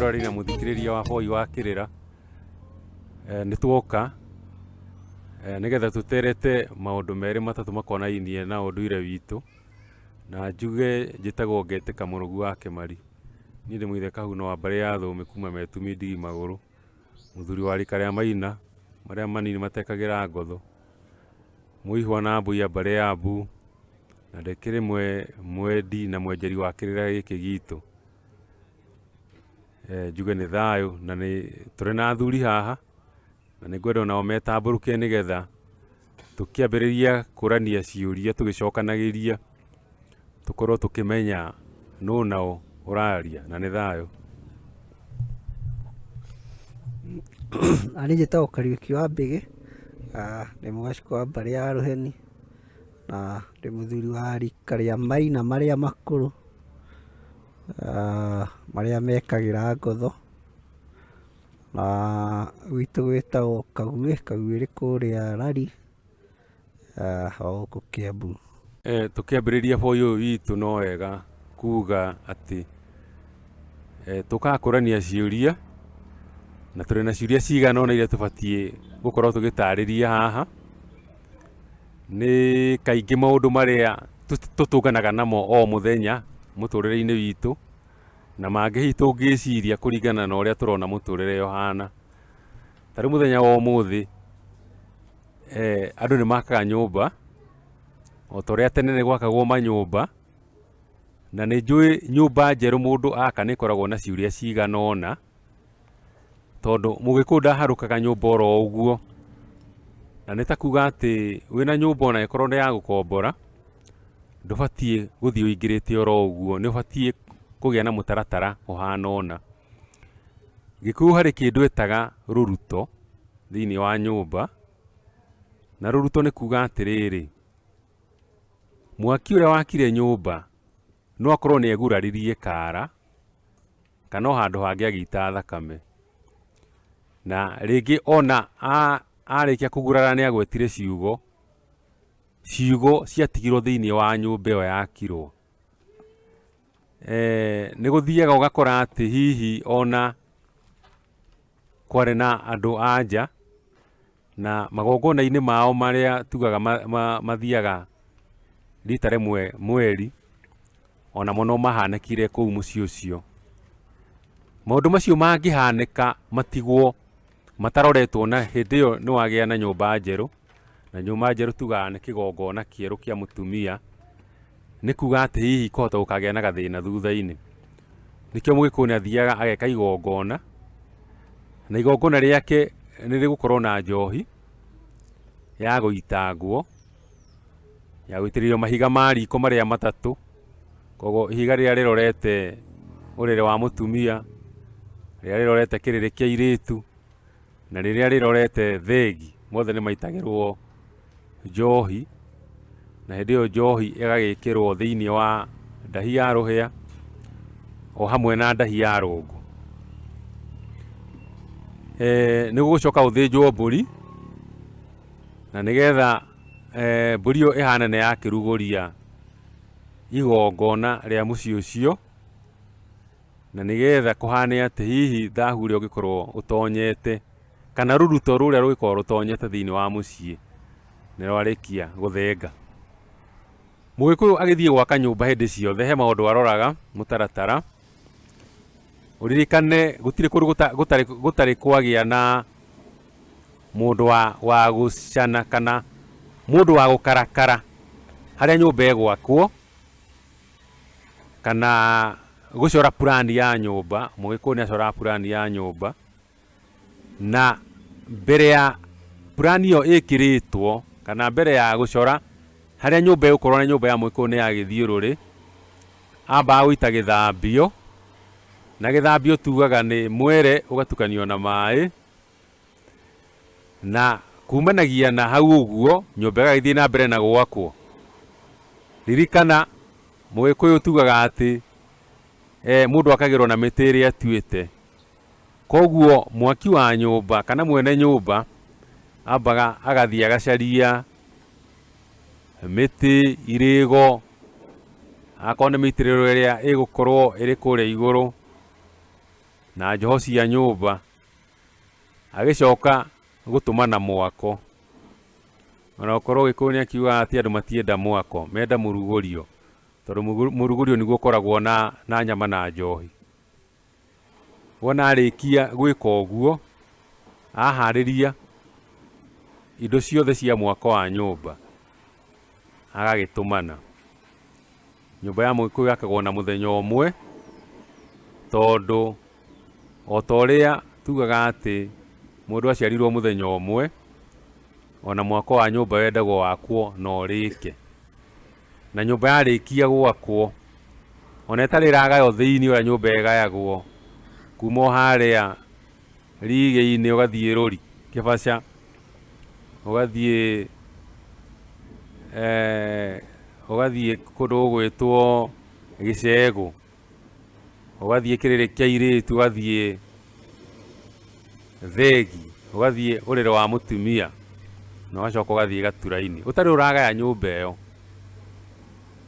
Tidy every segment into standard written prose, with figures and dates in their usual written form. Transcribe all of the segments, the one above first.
Mwĩroreri na mũthikĩrĩria wa Boy wa Kĩrĩra. Nĩ tuoka nĩgetha tũterete maũndũ merĩ matatũ makonainie na ũndũire witũ. Na njuge njĩtagwo Ngetĩka Mũrũgu wa Kĩmari. Niĩ ndĩ mũithe Kahuno wa mbarĩ ya Thũũmĩ kuma Metumi Ndigi Magũrũ, mũthuri wa rika rĩa Maina marĩa manini matekagĩra ngotho, mũihwa na mbui ya mbarĩ ya Mbu, na ndĩkĩrĩ mwendi na mwenjeri wa kĩrĩra gĩkĩ gitũ. Njuge nĩ thayũ na nĩ tũrĩ na athuri haha, na nĩ ngwenda onao metambũrũkie nĩgetha tũkĩambĩrĩria kũrania ciũria tũgĩcokanagĩria, tũkorwo tũkĩmenya nũ na ũ ũraria, na nĩ thayũ. Naniĩ njĩtagwo Kariũki wa Mbĩgĩ, ndĩ mũgacikũ wa mbarĩ ya Rũheni, na ndĩ mũthuri wa rika rĩa Maina marĩa makũrũ, marĩa mekagĩra ngotho, na gwitũ gwĩtagwo Kaguĩ, Kaguĩ ĩrĩ kũrĩa Lari, o gũkũ Kĩambu. Tũkĩambĩrĩria boy ũyũ witũ no wega kuga atĩ tũkaga kũrania ciũria, na tũrĩ na ciũria cigana ũna iria tũbatiĩ gũkorwo tũgĩtarĩria haha. Nĩ kaingĩ maũndũ marĩa tũtũnganaga namo o mũthenya mũtũrĩre-inĩ witũ, na mangĩ hihi tũngĩciria kũringana na ũrĩa tũrona mũtũrĩre ũhana. Ta rĩu mũthenya wa ũmũthĩ, andũ nĩ makaga nyũmba, o ta ũrĩa tene nĩ gwakagwo manyũmba, na nĩ njũĩ nyũmba njerũ mũndũ aka nĩ ĩkoragwo na ciũria cigana ũna, tondũ mũgĩkũyũ ndaharũkaga nyũmba oro ũguo, na nĩ ta kuga atĩ wĩna nyũmba ona ĩkorwo nĩ ya gũkombora, ndũbatiĩ gũthiĩ ũingĩrĩte oro ũguo, nĩ ũbatiĩ kũgĩa na mũtaratara ũhana ũna. Gĩkũyũ harĩ kĩndũ etaga rũruto thĩiniĩ wa nyũmba, na rũruto nĩ kuga atĩrĩrĩ, mwaki ũrĩa wakire nyũmba no akorwo nĩ eguraririe kara, kana o handũ hangĩ agĩita thakame. Na rĩngĩ ona arĩkia kũgurara nĩ agwetire ciugo, ciugo ciatigirwo thĩiniĩ wa nyũmba ĩyo yakirwo. Nĩ gũthiaga ũgakora atĩ hihi ona kwarĩ na andũ a nja, na magongona-inĩ mao marĩa tugaga mathiaga rita rĩmwe mweri, onamo no mahanĩkire kũu mũciĩ ũcio. Maũndũ macio mangĩhanĩka matigwo mataroretwo na hĩndĩ ĩyo nĩ wagĩa na nyũmba njerũ, na nyũmba njerũ tugaga nĩ kĩgongona kĩerũ kĩa mũtumia, nĩ kuga atĩ hihi kwahota gũkagĩa na gathĩna thutha-inĩ. Nĩkĩo mũgĩkũyũ nĩ athiaga ageka igongona, na igongona rĩake nĩ rĩgũkorwo na njohi ya gũitangwo, ya gũitĩrĩrio mahiga ma riko marĩa matatũ, koguo ihiga rĩrĩa rĩrorete ũrĩrĩ wa mũtumia, rĩrĩa rĩrorete kĩrĩrĩ kĩa airĩtu, na rĩrĩa rĩrorete thegi, mothe nĩ maitagĩrwo njohi, na hĩndĩ ĩyo njohi ĩgagĩkĩrwo thĩiniĩ wa ndahi ya rũhĩa, o hamwe na ndahi ya rũngũ. Nĩ gũgũcoka gũthĩnjwo mbũri, na nĩgetha mbũri ĩyo ĩhane nĩ yakĩrugũria igongona rĩa mũciĩ ũcio, na nĩgetha kũhane atĩ hihi thahu ũrĩa ũngĩkorwo ũtonyete, kana rũruto rũrĩa rũngĩkorwo rũtonyete thĩiniĩ wa mũciĩ nĩ rwarĩkia gũthenga. Mũgĩkũyũ agĩthiĩ gwaka nyũmba hĩndĩ ciothe he maũndũ aroraga, mũtaratara, ũririkane gũtirĩ kũndũ gũtarĩ kwagĩa na mũndũ wa gũcana kana mũndũ wa gũkarakara harĩa nyũmba ĩgwakwo, kana gũcora purani ya nyũmba, mũgĩkũyũ nĩ acoraga purani ya nyũmba, na mbere ya purani ĩyo ĩkĩrĩtwo kana mbere ya gũcora harĩa nyũmba ĩgũkorwo nĩ nyũmba ya mũgĩkũyũ nĩ ya gĩthiũrũrĩ, ambaga gũita gĩthambio, na gĩthambio tugaga nĩ mwere ũgatukanio na maĩ, Na kumanagia na hau ũguo nyũmba ĩgagĩthiĩ na mbere na gwakwo. Ririkana mũgĩkũyũ tugaga atĩ mũndũ akagĩrwo na mĩtĩ ĩrĩa atuĩte. Koguo mwaki wa nyũmba kana mwene nyũmba ambaga agathiĩ agacaria mĩtĩ, irĩgo, akorwo nĩ mĩitĩrĩro ĩrĩa ĩgũkorwo ĩrĩ kũrĩa igũrũ. na njoho cia nyũmba, agĩcoka gũtũmana mwako. Ona gũkorwo Gĩkũyũ nĩ akiugaga atĩ andũ matienda mwako, menda mũrugũrio, tondũ mũrugũrio nĩguo ũkoragwo na nyama na njohi. Wona arĩkia gwĩka ũguo, aharĩria indo ciothe cia mwako wa nyũmba, agagĩtũmana. Nyũmba ya Mũgĩkũyũ yakagwo na mũthenya ũmwe, tondũ o ta ũrĩa tugaga atĩ mũndũ aciarirwo mũthenya ũmwe, ona mwako wa nyũmba wendagwo wakwo na ũrĩke. Na nyũmba yarĩkia gwakwo, ona ĩtarĩ ĩragaywo thĩinĩ ũrĩa nyũmba ĩgayagwo, kuma o harĩa rigĩ-inĩ ũgathiĩ rũri kĩbaca, ũgathiĩ ũgathiĩ kũndũ gũgwĩtwo gĩcegũ, ũgathiĩ kĩrĩrĩ kĩa airĩtu, ũgathiĩ thegi, ũgathiĩ ũrĩrĩ wa mũtumia, na ũgacoka ũgathiĩ gatura-inĩ. Ũtarĩ ũragaya nyũmba ĩyo,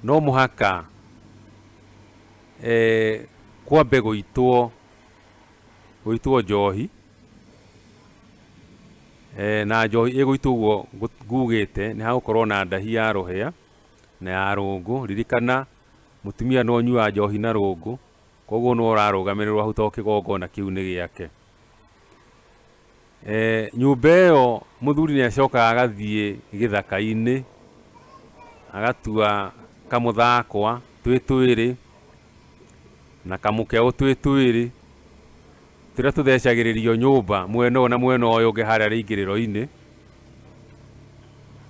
no mũhaka kwambe gũitwo gũitwo njohi, na njohi ĩgũitwo ũguo ngugĩte nĩ hagũkorwo na ndahi ya rũhĩa na ya rũngũ. Ririkana mũtumia no ũnyuaga njohi na rũngũ, koguo nĩwe ũrarũgamĩrĩrwo hau tondũ kĩgongona kĩu nĩ gĩake. Nyũmba ĩyo mũthuri nĩ acokaga agathiĩ gĩthaka-inĩ, agatua kamũthakwa twĩ twĩrĩ na kamũkeũ twĩ twĩrĩ, tũrĩa tũthecagĩrĩrio nyũmba mwena ũyũ na mwena ũyũ ũngĩ harĩa rĩingĩrĩro-inĩ,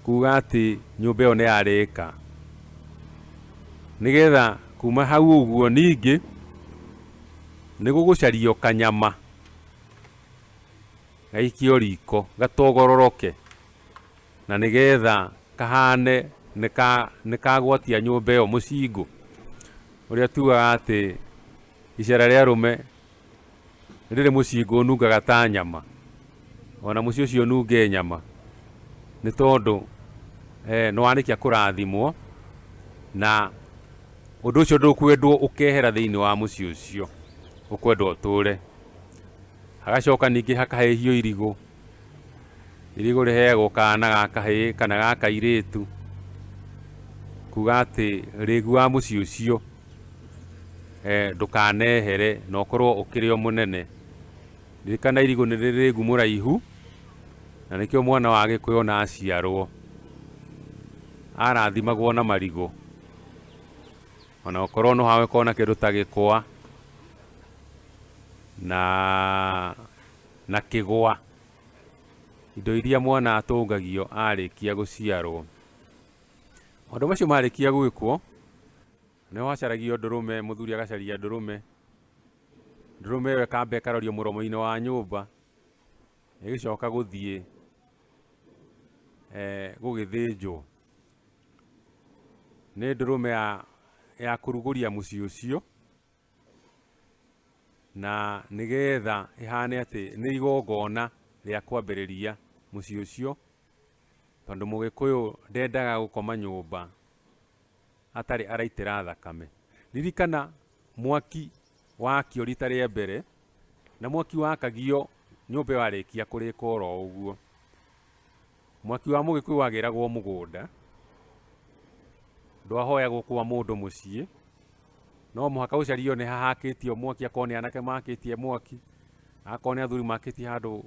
kuga atĩ nyũmba ĩyo nĩ yarĩka. Nĩgetha kuma hau ũguo ningĩ nĩ gũgũcario kanyama gaikio riko gatogororoke, na nĩgetha kahane nĩ kagwatia nyũmba ĩyo mũcingũ. Ũrĩa tugaga atĩ icera rĩa arũme rĩrĩ mũcingũ ũnungaga ta nyama, ona mũciĩ ũcio ũnunge nyama, nĩ tondũ nĩ warĩkia kũrathimwo na ũndũ ũcio ndũkwendwo ũkehera thĩinĩ wa mũciĩ ũcio, ũkwendwo ũtũre. Hagacoka ningĩ hakahĩhio irigũ, irigũ rĩheagwo kana ga kahĩĩ kana ga kairĩtu, kuga atĩ rĩgu wa mũciĩ ũcio ndũkanehere na ũkorwo ũkĩrĩ o mũnene. Ririkana irigũ nĩ rĩrĩ rĩgu mũraihu, na nĩkĩo mwana wa Gĩkũyũ ona aciarwo arathimagwo na marigũ, ona okorwo no hagĩkorwo na kĩndũ ta gĩkwa na kĩgwa, indo iria mwana atũngagio arĩkia gũciarwo. Maũndũ macio marĩkia gwĩkwo, nĩho hacaragio ndũrũme, mũthuri agacaria ndũrũme, ndũrũme ĩyo ĩkamba ĩkarorio mũromo-inĩ wa nyũmba, ĩgĩcoka gũthiĩ gũgĩthĩnjwo. Nĩ ndũrũme ya kũrugũria mũciĩ ũcio, na nĩgetha ĩhane atĩ nĩ igongona rĩa kwambĩrĩria mũciĩ ũcio, tondũ Mũgĩkũyũ ndendaga gũkoma nyũmba atarĩ araitĩra thakame. Ririkana mwaki wakio rita rĩa mbere, na mwaki wakagio nyũmba ĩyo yarĩkia kũrĩka oro ũguo. Mwaki wa Mũgĩkũyũ wagĩragwo mũgũnda, ndwahoyagwo kwa mũndũ mũciĩ, no mũhaka ũcario nĩ hahakĩtio mwaki, akorwo nĩ anake makĩtie mwaki, akorwo nĩ athuri makĩtie handũ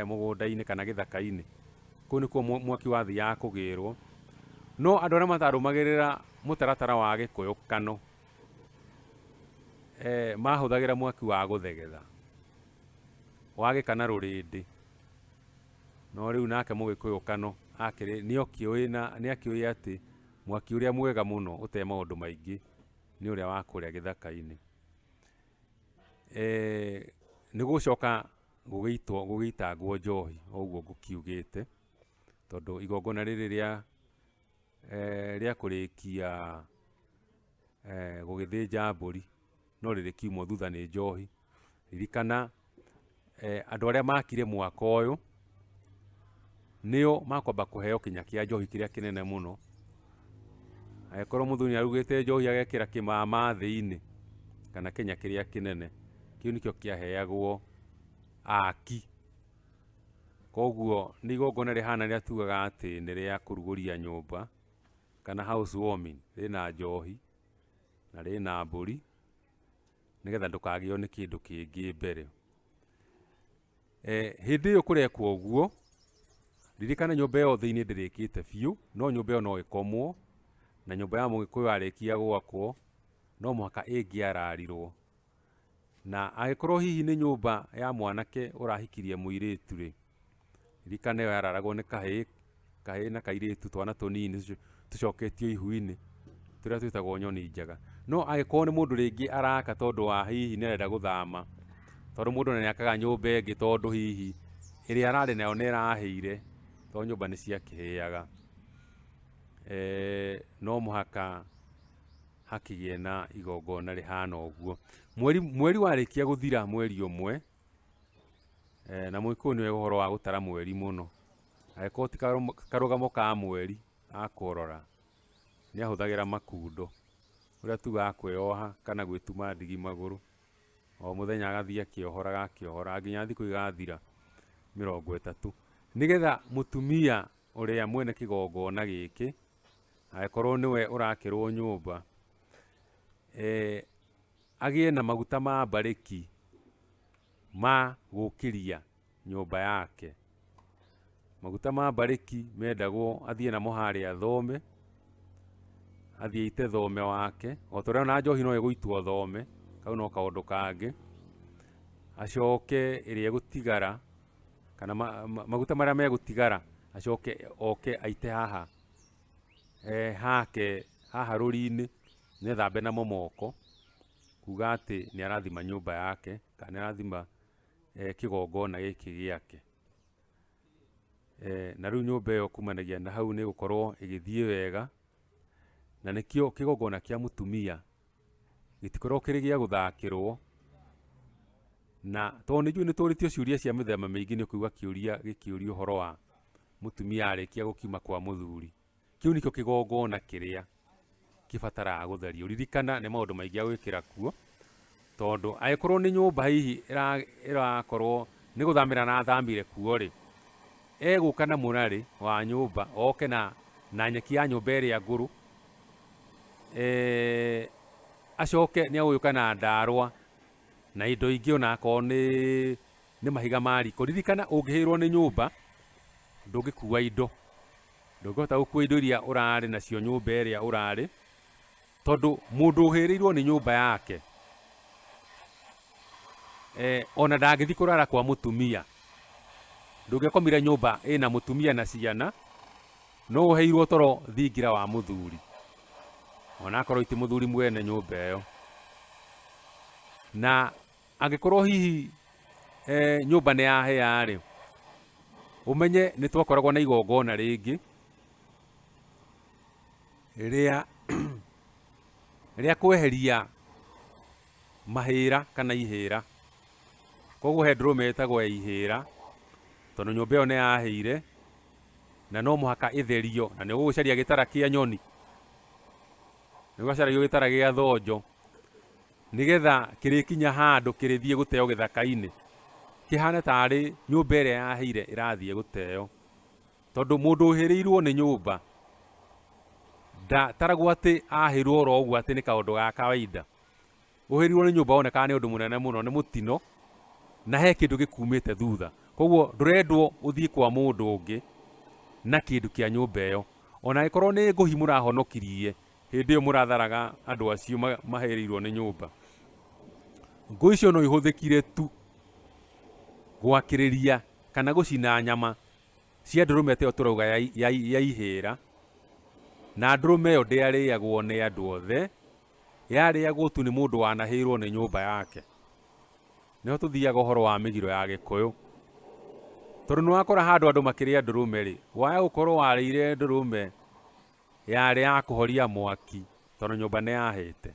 mũgũnda-inĩ kana gĩthaka-inĩ. Kũu nĩkuo mwaki wathiaga kũgĩrwo. No andũ arĩa matarũmagĩrĩra mũtaratara wa Gĩkũyũ kano, mahũthagĩra mwaki wa gũthegetha, wa gĩka na rũrĩndĩ. No rĩu nake Mũgĩkũyũ kano akĩrĩ nĩ na nĩ akĩũĩ atĩ mwaki ũrĩa mwega mũno ũte maũndũ maingĩ nĩ ũrĩa wa kũrĩa gĩthaka-inĩ. Nĩ gũcoka gũgĩitwo gũgĩitangwo njohi o ũguo ngũkiugĩte, tondũ igongona rĩrĩ rĩa rĩa kũrĩkia gũgĩthĩnja mbũri no rĩrĩkiumwo thutha nĩ njohi. Ririkana andũ arĩa makire mwaka ũyũ nĩo makwamba kũheo kĩnya kĩa njohi kĩrĩa kĩnene mũno. Angĩkorwo mũthuri nĩ arugĩte njohi agekĩra kĩmama thĩinĩ kana kĩnya kĩrĩa kĩnene. Kĩu nĩkĩo kĩaheagwo aki. Koguo nĩ igongona rĩhana rĩrĩa tugaga atĩ nĩ rĩa kũrugũria nyũmba kana house warming, rĩna njohi na rĩna mbũri nĩgetha ndũkagĩo nĩ kĩndũ kĩngĩ mbere. Hĩndĩ ĩyo kũrekwo ũguo, ririkana nyũmba ĩyo thĩinĩ ndĩrĩkĩte biũ, no nyũmba ĩyo no ĩkomwo, na nyũmba ya mũgĩkũyũ yarĩkia gwakwo, no mũhaka ĩngĩararirwo. Na angĩkorwo hihi nĩ nyũmba ya mwanake ũrahikirie mũirĩtu rĩ, ririkana ĩyo yararagwo nĩ kahĩĩ, kahĩĩ na kairĩtu twana tũnini tũcoketio ihu-inĩ, tũrĩa twĩtagwo nyoni njega. No angĩkorwo nĩ mũndũ rĩngĩ araka tondũ wa hihi nĩ arenda gũthama, tondũ mũndũ ona nĩ akaga nyũmba ĩngĩ tondũ hihi ĩrĩa ararĩ nayo nĩ ĩrahĩire, tondũ nyũmba nĩ ciakĩhĩaga, no mũhaka hakĩgĩe na igongona rĩhana ũguo. Mweri mweri warĩkia gũthira mweri ũmwe, na mũgĩkũyũ nĩoĩ ũhoro wa gũtara mweri mũno, angĩkorwo ti karũgamo ka mweri akũrora, nĩ ahũthagĩra makundo, ũrĩa tugaga kwĩyoha kana gwĩtuma ndigi magũrũ, o mũthenya agathiĩ akĩohoraga akĩohoraga nginya thikũ igathira 30, nĩgetha mũtumia ũrĩa mwene kĩgongona gĩkĩ, angĩkorwo nĩwe ũrakĩrwo nyũmba, agĩe na maguta ma mbarĩki ma gũkĩria nyũmba yake. Maguta ma mbarĩki mendagwo athiĩ namo harĩa thome, athiĩ aite thome wake, o ta ũrĩa ona njohi no ĩgũitwo thome, kau no kaũndũ kangĩ, acoke ĩrĩa ĩgũtigara kana maguta marĩa megũtigara acoke oke aite haha hake haha rũri-inĩ na ethambe namo moko, kuga atĩ nĩ arathima nyũmba yake kana nĩ arathima kĩgongona gĩkĩ gĩake. Na rĩu nyũmba ĩyo kumanagia na hau nĩ ĩgũkorwo ĩgĩthiĩ wega, na nĩkĩo kĩgongona kĩa mũtumia gĩtikoragwo kĩrĩ gĩa gũthakĩrwo, na tondũ nĩ njũĩ nĩ tũrĩtio ciũria cia mĩthemba mĩingĩ nĩ ũkũigua kĩũria gĩkĩũrio ũhoro wa mũtumia arĩkia gũkiuma kwa mũthuri. Kĩu nĩkĩo kĩgongona kĩrĩa kĩbataraga gũtherio. Ririkana nĩ maũndũ maingĩ agwĩkĩra kuo, tondũ angĩkorwo nĩ nyũmba hihi ĩrakorwo nĩ gũthamĩra arathamire kuo rĩ, egũka na mũrarĩ wa nyũmba, oke na nyeki ya nyũmba ĩrĩa ngũrũ, acoke nĩ egũgĩũka na ndarwa na indo ingĩ ona akorwo nĩ mahiga ma riko. Ririkana ũngĩhĩrwo nĩ nyũmba ndũngĩkua indo, ndũngĩhota gũkua indo iria ũrarĩ nacio nyũmba ĩrĩa ũrarĩ, tondũ mũndũ ũhĩrĩirwo nĩ nyũmba yake ona ndangĩthiĩ kũrara kwa mũtumia. Ndũngĩakomire nyũmba ĩna mũtumia na ciana, no ũheirwo toro thingira wa mũthuri, onakorwo ti mũthuri mwene nyũmba ĩyo. Na angĩkorwo hihi nyũmba nĩ yahĩa rĩ, ũmenye nĩ twakoragwo na igongona rĩngĩ rĩa kweheria mahĩra kana ihĩra. Koguo he ndũrũme ĩtagwo ya ihĩra, tondũ nyũmba ĩyo nĩ yahĩire na no mũhaka ĩtherio, na nĩ ũgũcaria gĩtara kĩa nyoni, nĩ gũcaragio gĩtara gĩa thonjo, nĩgetha kĩrĩkinya handũ kĩrĩthiĩ gũteo gĩthaka-inĩ, kĩhane tarĩ nyũmba ĩrĩa yahĩire ĩrathiĩ gũteo. Tondũ mũndũ ũhĩrĩirwo nĩ nyũmba ndataragwo atĩ ahĩrwo oro ũguo atĩ nĩ kaũndũ ga kawaida. Ũhĩrĩirwo nĩ nyũmba wonekaga nĩ ũndũ mũnene mũno, nĩ mũtino, na he kĩndũ gĩkumĩte thutha. Koguo ndũrendwo ũthiĩ kwa mũndũ ũngĩ na kĩndũ kĩa nyũmba ĩyo. Ona angĩkorwo nĩ ngũhi mũrahonokirie hĩndĩ ĩyo mũratharaga andũ acio mahĩrĩirwo nĩ nyũmba, ngũ icio no ihũthĩkire tu gwakĩrĩria kana gũcina nyama cia ndũrũme ta ĩyo tũrauga ya ihĩra, na ndũrũme ĩyo ndĩarĩagwo nĩ andũ othe, yarĩagwo tu nĩ mũndũ wanahĩrwo nĩ nyũmba yake. Nĩho tũthiaga ũhoro wa mĩgiro ya Gĩkũyũ, tondũ nĩ wakora handũ andũ makĩrĩa ndũrũme rĩ, waya gũkorwo warĩire ndũrũme yarĩ ya kũhoria mwaki tondũ nyũmba nĩ yahĩte.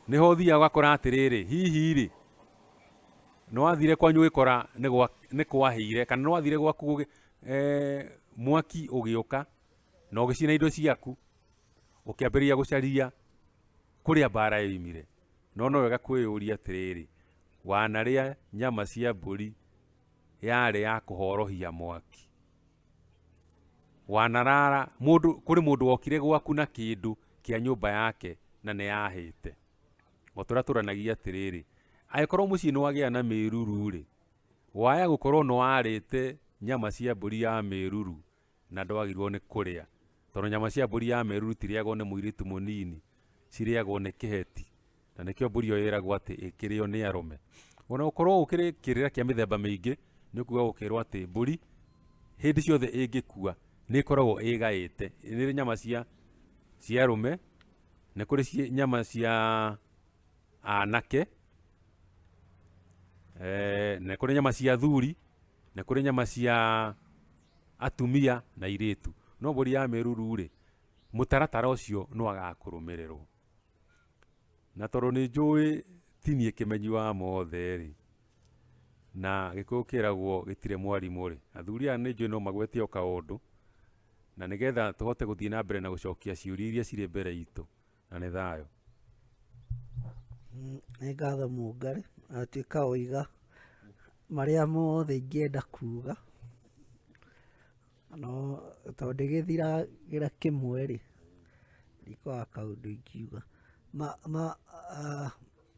Nĩho ũthiaga ũgakora atĩrĩrĩ, hihi rĩ, nĩ wathire kwanyu ũgĩkora nĩ kwahĩire, kana nĩ wathire gwaku mwaki ũgĩũka na ũgĩcina indo ciaku, ũkĩambĩrĩria gũcaria kũrĩa mbara yoimire. No no wega kwĩyũria atĩrĩrĩ, wanarĩa nyama cia mbũri yarĩ ya kũhorohia mwaki? Wanarara, mũndũ, kũrĩ mũndũ wokire gwaku na kĩndũ kĩa nyũmba yake na nĩ yahĩte? O ta ũrĩa tũranagia atĩrĩrĩ, angĩkorwo mũciĩ nĩ wagĩa na mĩruru-rĩ, waya gũkorwo nĩ warĩte nyama cia mbũri ya mĩruru na ndwagĩrĩirwo nĩ kũrĩa, tondũ nyama cia mbũri ya mĩruru itirĩagwo nĩ mũirĩtu mũnini, cirĩagwo nĩ kĩheti, na nĩkĩo mbũri ĩyo ĩragwo atĩ ĩkĩrĩo nĩ arũme. Ona gũkorwo gũkĩrĩ kĩrĩra kĩa mĩthemba mĩingĩ, nĩ ũkuga gũkĩrwo atĩ mbũri hĩndĩ ciothe ĩngĩkua nĩ ĩkoragwo ĩgaĩte, nĩ ĩrĩ nyama cia cia arũme, nĩ kũrĩ nyama cia anake, nĩ kũrĩ nyama cia athuri, nĩ kũrĩ nyama cia atumia na airĩtu. No mbũri ya mĩruru rĩ, mũtaratara ũcio nĩ wagaga kũrũmĩrĩrwo. Na tondũ nĩ njũĩ ti niĩ kĩmenyi wa mothe rĩ, na Gĩkũyũ kĩragwo gĩtirĩ mwarimũ rĩ, athuri aya nĩ njũĩ no magwete o kaũndũ, na nĩgetha tũhote gũthiĩ na mbere na gũcokia ciũria iria cirĩ mbere itũ, na nĩ thayũ. Nĩ ngatho Mũngarĩ, watuĩka waiga marĩa mothe ingĩenda kuga, no tondũ ndĩgĩthiragĩra kĩmwe rĩ, ndikwaga kaũndũ ingiuga.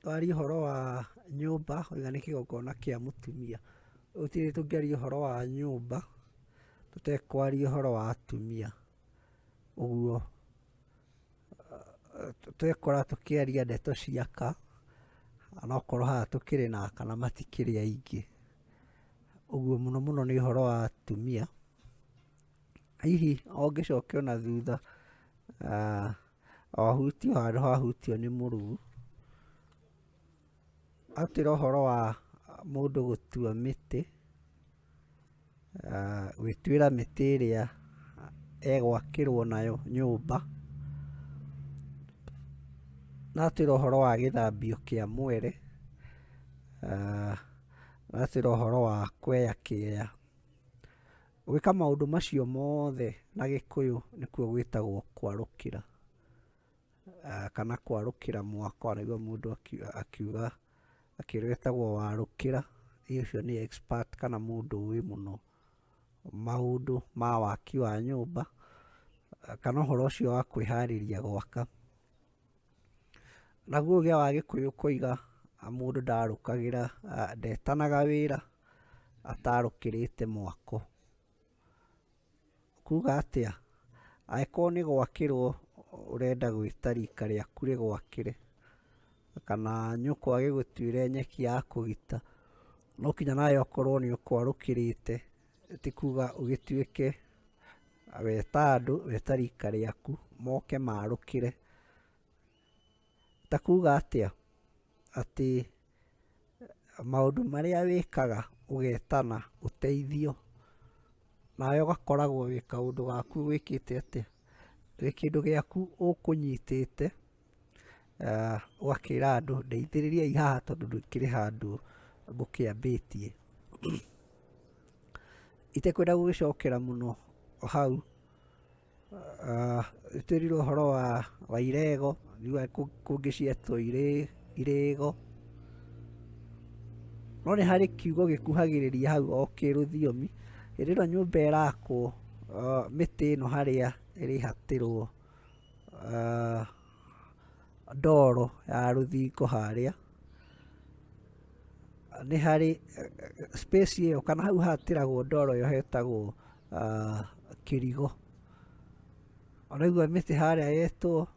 Waria ũhoro wa nyũmba, wauga nĩ kĩgongona kĩa mũtumia. Gũtirĩ tũngĩaria ũhoro wa nyũmba tũtekwaria ũhoro wa atumia. Ũguo twekora tũkĩaria ndeto cia aka, onokorwo haha tũkĩrĩ na aka na matikĩrĩ aingĩ. Ũguo mũno mũno nĩ ũhoro wa atumia. Hihi o ngĩcoke ona thutha, o hutie o handũ hahutio nĩ mũruu, atwĩra ũhoro wa mũndũ gũtua mĩtĩ, gwĩtuĩra mĩtĩ ĩrĩa egwakĩrwo nayo nyũmba, na atwĩra ũhoro wa gĩthambio kĩa mwere, na atwĩra ũhoro wa kweya kĩeya. Gwĩka maũndũ macio mothe na Gĩkũyũ nĩkuo gwĩtagwo kwarũkĩra, kana kwarũkĩra mwako nĩguo mũndũ akiuga akĩrwo etagwo warũkĩra, ũcio nĩ expert kana mũndũ ũĩ mũno maũndũ ma waki wa nyũmba, kana ũhoro ũcio wa kwĩharĩria gwaka. Naguo ũgĩ wa Gĩkũyũ ũkoiga mũndũ ndarũkagĩra, ndetanaga wĩra atarũkĩrĩte mwako. Kuga atĩa? Angĩkorwo nĩ gwakĩrwo ũrenda gwĩta rika rĩaku rĩgwakĩre, kana nyũkwa agĩgũtuĩre nyeki ya kũgita, no nginya nawe ũkorwo nĩ ũkwarũkĩrĩte, ti kuga ũgĩtuĩke weta andũ, weta rika rĩaku moke marũkĩre. Ta kuga atĩa? Atĩ maũndũ marĩa wĩkaga ũgetana ũteithio, nawe ũgakoragwo wĩ kaũndũ gaku wĩkĩte atĩa, wĩ kĩndũ gĩaku ũkũnyitĩte, ũgakĩra andũ ndeithĩrĩriai haha tondũ ndĩkĩrĩ handũ ngũkĩambĩtie. Itekwenda gũgĩcokera mũno hau, Twĩrirwo ũhoro wa irego, kũngĩ cietwo irĩgo, no nĩ harĩ kiugo gĩkuhagĩrĩria hau o kĩrũthiomi, hĩndĩ ĩno nyũmba ĩrakwo mĩtĩ ĩno harĩa ĩrĩhatĩrwo ndoro ya rũthingo harĩa, nĩ harĩ space ĩyo kana hau hatĩragwo ndoro ĩyo hetagwo kĩrigo. Ũraigua mĩtĩ harĩa yetwo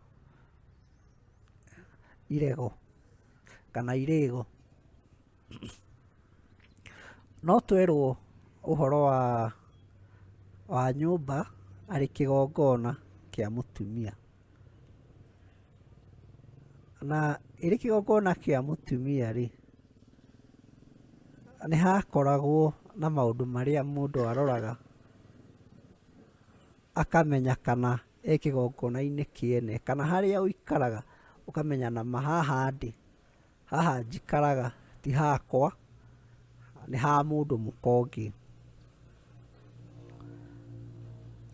irego kana irĩgo. No twerwo ũhoro wa nyũmba arĩ kĩgongona kĩa mũtumia. Na ĩrĩ kĩgongona kĩa mũtumia rĩ, nĩ hakoragwo na maũndũ marĩa mũndũ aroraga akamenya kana e kĩgongona-inĩ kĩene, kana harĩa ũikaraga ũkamenya nama haha ndĩ, haha njikaraga ti hakwa, nĩ ha mũndũ mũka ũngĩ.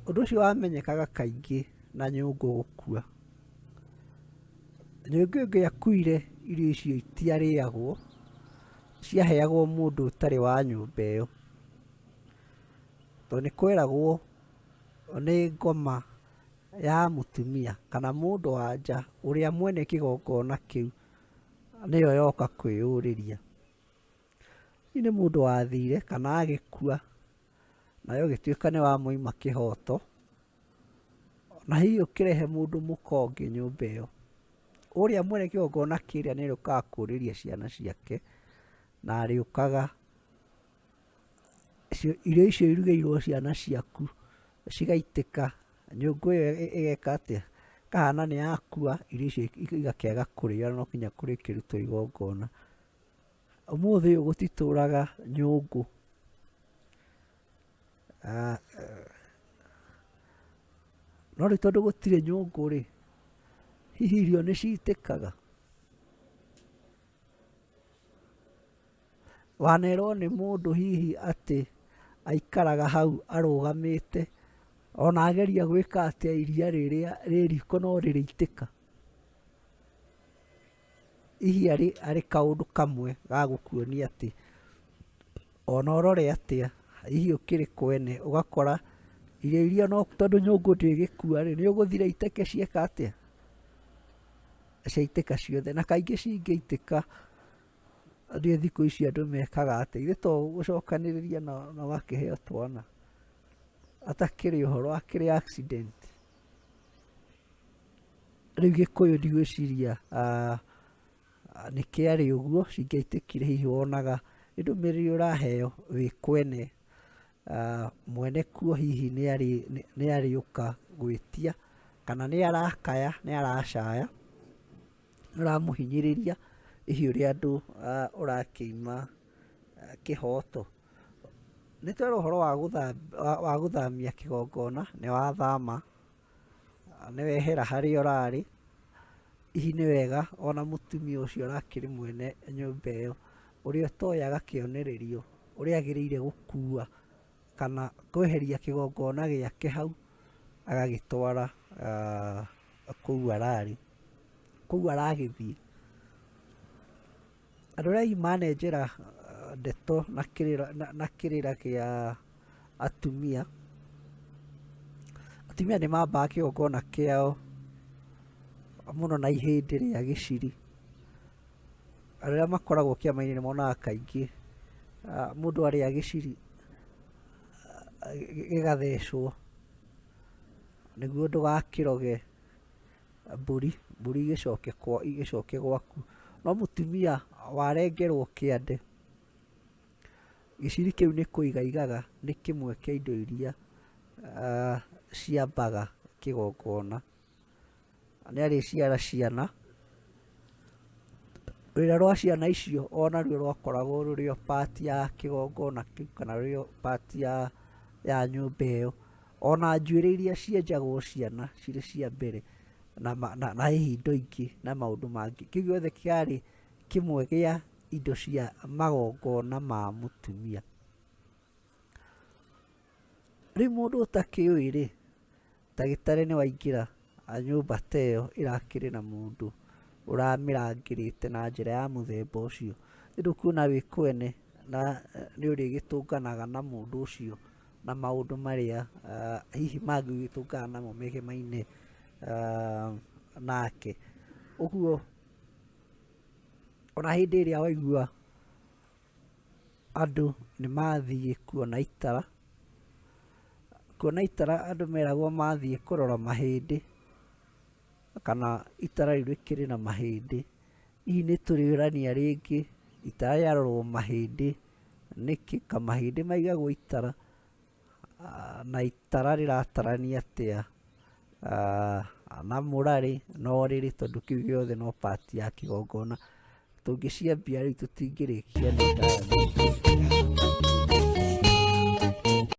Ũndũ ũcio wamenyekaga kaingĩ na nyũngũ gũkua. Nyũngũ ĩngĩakuire irio icio itiarĩagwo, ciaheagwo mũndũ ũtarĩ wa nyũmba ĩyo. Tondũ nĩ kweragwo nĩ ngoma ya mũtumia kana mũndũ wa nja ũrĩa mwene kĩgongona kĩu nĩyo yoka kwĩyũrĩria. Hihi nĩ mũndũ wathire kana agĩkua nawe ũgĩtuĩka nĩ wamũima kĩhoto, na hihi ũkĩrehe mũndũ mũka ũngĩ nyũmba ĩyo, ũrĩa mwene kĩgongona kĩrĩa nĩ arĩũkaga kũrĩria ciana ciake, na arĩũkaga irio icio irugĩirwo ciana ciaku cigaitĩka, nyũngũ ĩyo ĩgeka atĩa, ĩkahana nĩ yakua, irio icio igakĩaga kũrĩo na no nginya kũrĩkĩrutwo igongona. Ũmũthĩ ũyũ gũtitũraga nyũngũ. No rĩu tondũ gũtirĩ nyũngũ rĩ, hihi irio nĩ citĩkaga? Wanerwo nĩ mũndũ hihi atĩ aikaraga hau arũgamĩte, ona ageria gwĩka atĩa iria rĩrĩa rĩ riko no rĩrĩitĩka? Hihi arĩ kaũndũ kamwe ga gũkuonia atĩ ona ũrore atĩa, hihi ũkĩrĩ kwene ũgakora irio iria no tondũ nyũngũ ndĩgĩkua rĩ, nĩ ũgũthira iteke cieka atĩa? Ciaitĩka ciothe. Na kaingĩ cingĩitĩka ndiũĩ thikũ ici andũ mekaga atĩa, githĩ to gũcokanĩrĩria na ũgakĩheo twana? Atakĩrĩ ũhoro akĩrĩ accident. Rĩu Gĩkũyũ ndigwĩciria nĩ kĩarĩ ũguo, cingĩaitĩkire hihi wonaga nĩ ndũmĩrĩri ũraheo wĩ kwene, mwene kuo hihi nĩ arĩũka gwĩtia, kana nĩ arakaya, nĩ aracaya, nĩ ũramũhinyĩrĩria hihi ũrĩa andũ ũrakĩima kĩhoto. Nĩ twerwo ũhoro wa gũthamia kĩgongona, nĩ wathama. Nĩ wehera harĩa ũrarĩ, hihi nĩ wega ona mũtumia ũcio ũrakĩrĩ mwene nyũmba ĩyo, ũrĩa ũtoĩ agakĩonererio ũrĩa agĩrĩire gũkua kana kweheria kĩgongona gĩake hau, agagĩtwara kũu ararĩ, kũu aragĩthiĩ. Andũ arĩa hihi manenjera ndeto na kĩrĩra kĩa atumia, atumia nĩ mambaga kĩgongona kĩao mũno na ihĩndĩ rĩa gĩciri. Andũ arĩa makoragwo kĩama-inĩ nĩ monaga kaingĩ mũndũ arĩa gĩciri gĩgathecwo nĩguo ndũgakĩroge. Mbũri, mbũri igĩcoke igĩcoke gwaku. No mũtumia warengerwo kĩande, gĩciri kĩu nĩ kũiga aigaga, nĩ kĩmwe kĩa indo iria ciambaga kĩgongona. Nĩ arĩciara ciana, rwĩra rwa ciana icio onaruo rwakoragwo rũrĩ o part ya kĩgongona kĩu kana rũrĩ o part ya nyũmba ĩyo. Ona njuĩrĩ iria cienjagwo ciana cirĩ cia mbere na hihi indo ingĩ na maũndũ mangĩ. Kĩu gĩothe kĩarĩ kĩmwe gĩa indo cia magongona ma mũtumia. Rĩu mũndũ ũtakĩũĩ rĩ, ta gĩtarĩ nĩ waingĩra nyũmba ta ĩyo ĩrakĩrĩ na mũndũ ũramĩrangĩrĩte na njĩra ya mũthemba ũcio, nĩ ndũkuona wĩ kwene na nĩ ũrĩgĩtũnganaga na mũndũ ũcio na maũndũ marĩa hihi mangĩ ũgĩtũngana namo megemaine nake. Ũguo ona hĩndĩ ĩrĩa waigua andũ nĩ mathiĩ kuona itara, kuona itara andũ meragwo mathiĩ kũrora mahĩndĩ, kana itara rĩu rĩkĩrĩ na mahĩndĩ. Hihi nĩ tũrĩũrania rĩngĩ itara rĩarorwo mahĩndĩ nĩkĩ? Kamahĩndĩ maigagwo itara, na itara rĩratarania atĩa na mũrarĩ na ũrĩrĩ tondũ kĩu gĩothe no part ya kĩgongona. Tũngĩciambia rĩu tũtingĩrĩkia nĩ ndaya mũno.